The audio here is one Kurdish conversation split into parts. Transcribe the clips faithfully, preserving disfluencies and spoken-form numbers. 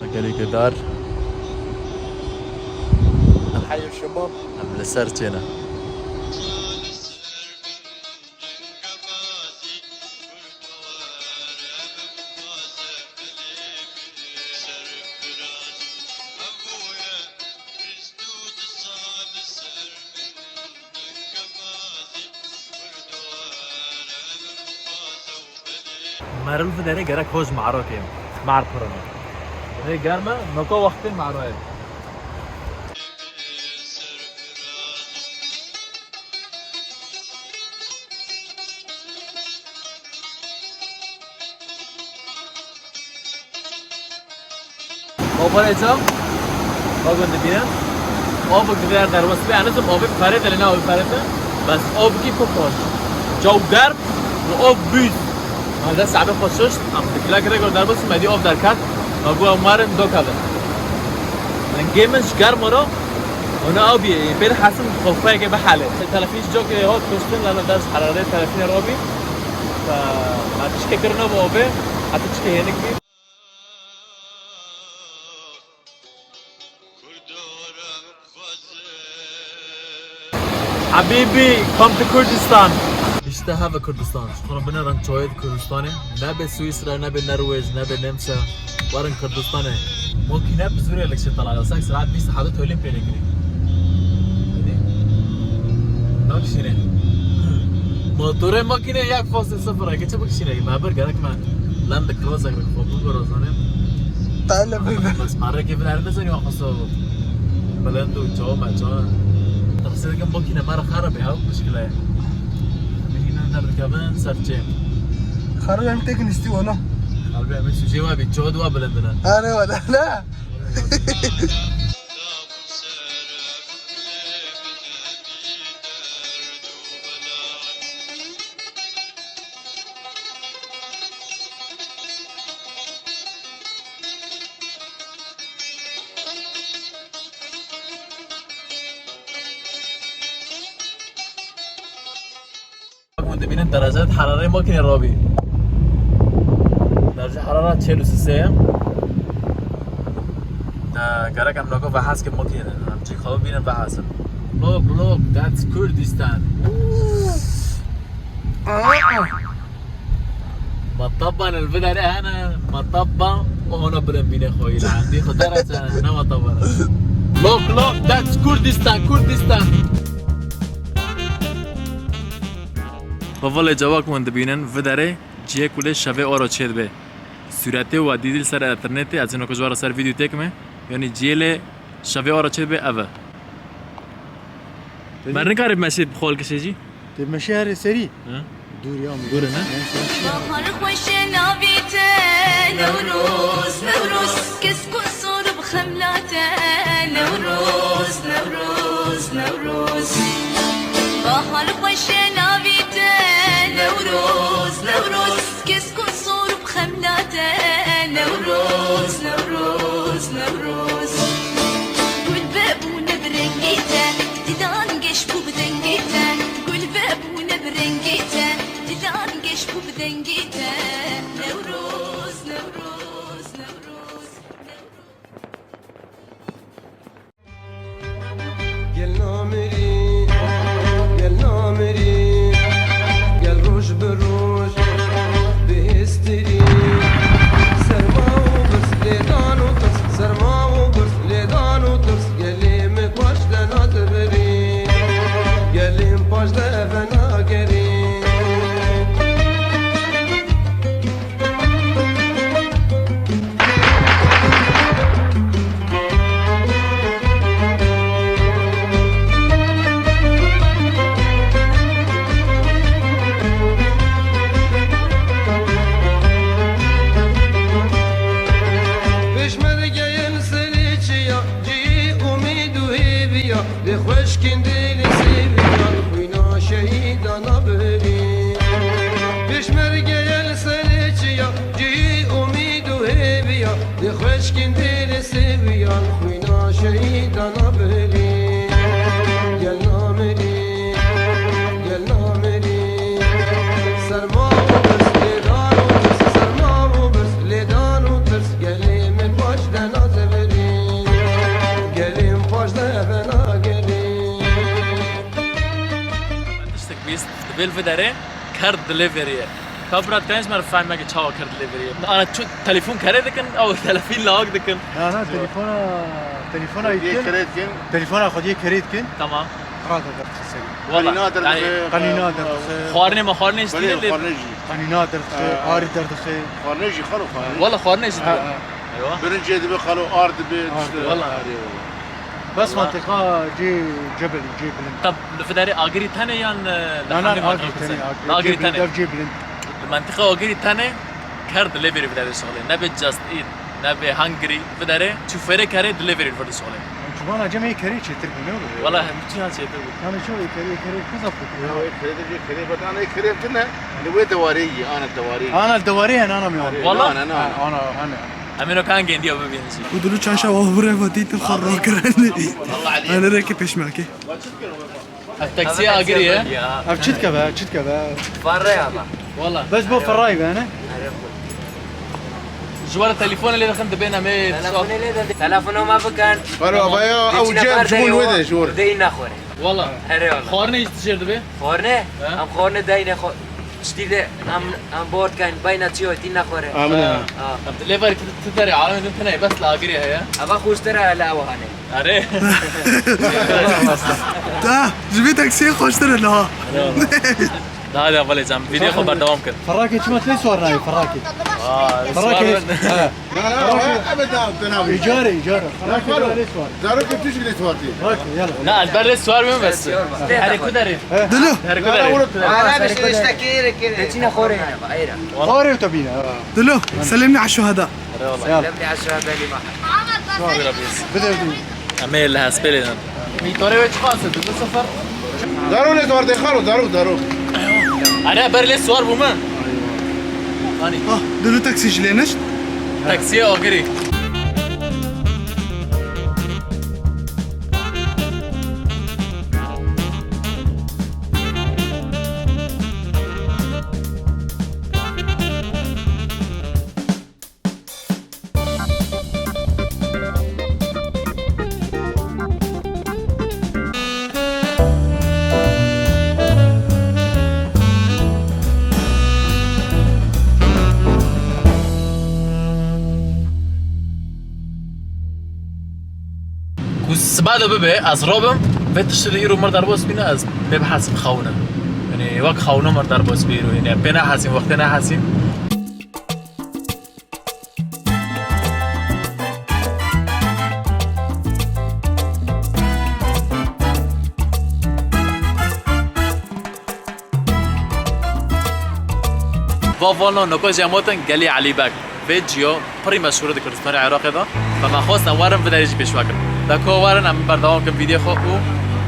Gelekê dar. Heyr şebab. Em li ser çêne. Meril vê derê gerek hoj marokê, mar pirine. Rê germe, noka wextê maroye. Operêca, bakın dibine. Avik divê her derbas be, yani tüm avik ferete, lê ne avik ferete. Bes avkî pir xweş. Caw germ û av bûz. Ma de sabe xwe şişt, em dikila kire gor derbas me dî av derket. Ma got em werin dokevin. Rengê min ji germ ora, ona avî, pêl hesin xofeyeke bihele. Telefîn ji cokê hat kuştin, lana ders herare telefînê rabî. Ma tişke kirina bu avê, heta tişke yenik bî. Habibi, come to Kurdistan. İşte hava Kurdistan. Şkona bine ran çoyê Kurdistanê. Nebe Swîsra, nebe Norwêc, nebe Nemsa. Warin Kurdistanê. Makine bi zûrê lek şitala. Sak saat bîst hadi tolin pêle girî. Hadi. Bak şine. Motorê makine yak fosê sıfıra. Geçe bak şine. Ma bir gerek me. Lan de krozak xwe bû rozane. Tale bebe. Bas marrekê vin her nizanî wa xwe so. Bilind û çawa me çawa. Tefsir dikim makîne me re xerab e, ew muşkile ye. Em hîna derdikevin ser çê. Xerab em têkin istî wala. Xerab em sûcê wa bî, çawa di wa bilind ne. Are wala, ne? Hûn dibînin derecet herarê makînê rabî. Derece herara çel û sê ye. Te gerek em nako vehes ke makînê de. Em çi xwe bînin vehesin. Look, look, that's Kurdistan. Mataban el vidare hene, mataban ona bilen bine xwe ile. Di xwe dara ne mataban. Look, look, that's Kurdistan, Kurdistan. Hevalê cewak hûn dibînin, vê derê cihê ku lê şevê ora çêdibe. Sûretê wa dîdî li ser internetê, ez ê noko ji we re ser vîdeo têkime. Yanî cihê lê şevê ora çêdibe ev e. Me nikarî meşê bi xwe li kişê jî? Tê meşê herê serî. He? Dûr ya. Dûr e, ne? Bahar xweş e navî te, Newroz, Newroz. Kesk û sor bi xemla te, Newroz, Newroz, Newroz. Bahar xweş e navî te, Newroz, Newroz. Kesk û sor bi xemla te, Newroz, Newroz, Newroz. Gul vebûne bi rengê te, didan geş bû bi dengê te. Gul vebûne bi rengê te, didan geş bû bi dengê te. Newroz, Newroz, Newroz, Newroz. Gel namirî, gel namirî, gel roj bi roj bihêstirî. Serma û birs, lêdan û tirs, serma û birs, lêdan û tirs. Gelê min paş de nadibirî, gelê min paş de venagerî. Pêşmergeyên serê çiya, cihê umîd û hêviya, dê xweşkên dilê sêviya, xwîna şehîdan nabirî. Pêşmergeyên serê çiya, cihê umîd û hêviya, dê xweşkên dilê sêviya, xwîna şehîdan nabirî. Gel namirî, gel namirî. Serma û birs, lêdan û tirs, serma û birs, lêdan û tirs. Gelê min paş de Vê li vê derê car delivery ye. Ka bira, dikarin ji me re fehm neke çawa car delivery ye? Ana çi telefon kerê dikin, ew telefon lawik dikin. Na, na, telefona, telefona Yê yîtin. Kerê dikin. Telefona xwe yê kerê dikin. Tamam. Rate derdixin serî. Wala, Qanîna yani, derdixin. Qanîna derdixin. Xwarinê me xwarinê jî Belê, tîne lê. Xwarinê jî. Qanîna derdixin, Ee, arî derdixin. Xwarinê jî, xalo xwarinê. Wala xwarinê jî Ha, dibe. ha. Eywa. Birincê dibe, xalo ar dibe, Ar işte. dibe, Wala. Arê, wala. Bes Wala. Mantiqa cê cebelî, cê bilind. Tab li vê derê agirî tenê yan, e, li Na, na, hemî agirî mantiqa tenê, tenê? Agirî Agirî tenê, tenê. Dev cê bilind. Li mantiqa agirî tenê, car delivery vê derê şixulê. Nebe Just Eat, nebe Hungry, vê derê çû fêrê kerê delivery vir dişixulê. Çû vana cem ê kerê çêtir bû, ne bû? Wala hem çi ya çêtir bû. Yanî çû ê kerê, ê kerê kuzap bû. Ya, ê kerê de, ê kerê bed, ana ê kerê tine, li wê dewarê yî, ana dewarê yî. Ana li dewarê ye, ana mê wan. Wala? Ana, ana, ana, ana. Em ê no kan gendiya bibînin jî. Û dilu çaşa wah bire vatî tu xwe rakirin. Wala alî. Ana reke pêşmakê. Ev taksiya agirî ye. Ev çi dike be, çi dike be? Ferre ama. Wala. Bes bo ferrayî be, ne? Ji wara telefon lê dixin dibên em ê Telefon lê de, telefono me bikin. Wala, avaya, ew cem ji bo wê de, ji wê. Dey nexwere. Wala. Here wala. Xwarinê jî dijêr dibe? Xwarinê? He? Em xwarinê deyne xwe. Tiştî de em, em bor dikin, beyna çi yo, tî nexwere. Amine. Ha. Ha. Em lê verî tu, tu derê alemê din tune bes li agirê heye. Eva xweştir e li ew hanê. Erê. Ta, ji vê taksiyê xweştir e niha. Daha da balê cem. Video xwe berdewam kir. Ferrakê çima tê swar nayê, ferrakê? Aa, Ferrakê. Swar He. Na, na, ev e da, da navê. Îcare, îcare. Ferrakê xalo, da lê swar. Zarokê tu jî lê swar tê. Ferrakê, yala. Na, ez ber lê swar bim bes. Her ku derê. Dilo. Her ku derê. Ana bir şey işte kere kere. Çine xore. Xore te bîne. Dilo, selemni eşşuheda. Yala. Bide, bide. Em ê li hespê lê din. Mîtore wê çiqas e? Du sifir. Daro ne dor de xalo, daro, daro. Are ber lê swar bûme. Hani? Ah, dilo taksî jî lê nişt. Taksiye agirî. Ku siba de bibe, ez robim, vê tiştê de îro mir derbas bîne, ez pê bihesîm xewne. Yanî wek xewno mir derbas bî îro, yanî pê nehesîm, wextê nehesîm. Va vano noko jî em hatin gelê Elî Beg. Vê ciyo pirî meşhûr e di Kurdistanê Iraqê de. Ve me xwest em werin vê derê jî pêşve kirin. Beko werin em berdewam kirin vîdyoyê xwe û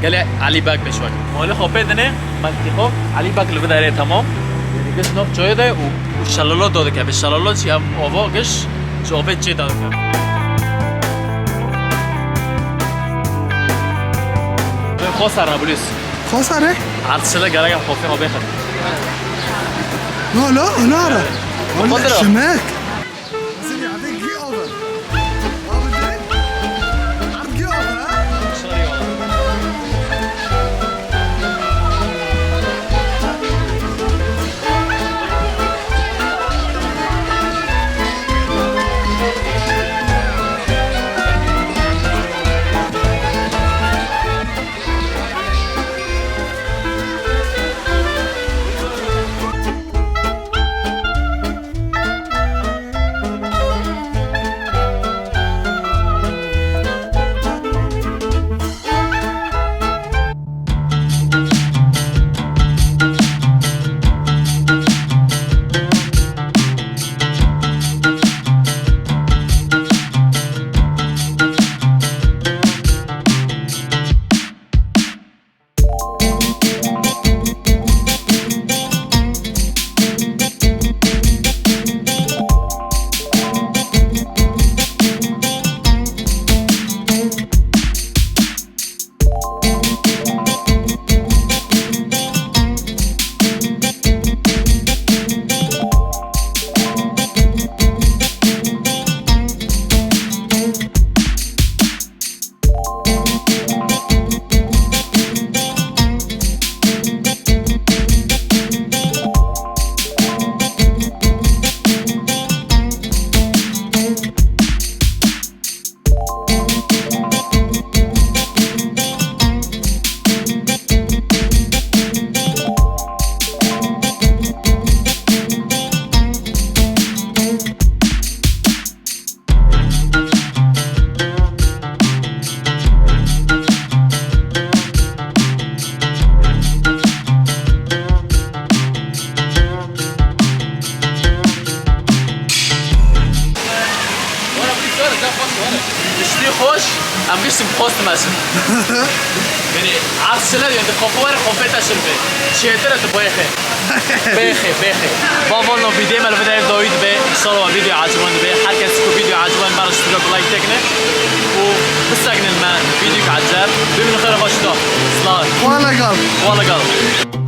gelê Elî Beg pêşve kirin. Malê xwe pê dinê, mentîqo Elî Beg li vê derê temam. Yanî giş nav çayê de û, û şelala dadikeve. Şelala çi ev ava giş ji avê çê dadikeve. Xwe ser Nablus. Xwe ser e? Artişe de gerek em xofê xwe bêxin. No, no, no, ara. Xwe Wala dir e. Şemek. Em giştin post mesin. Beni arsile diyor, de kofu var, kofu taşın be. Çetir et boyehe. Behe, behe. Bavolno video me lvede David be. Solo video acıman be. Herkes ku video acıman barış tutuyor, like tekne. Bu bısak ne me video acep. Bir gün kadar hoş da. Sağ ol. Wala gal. Wala gal.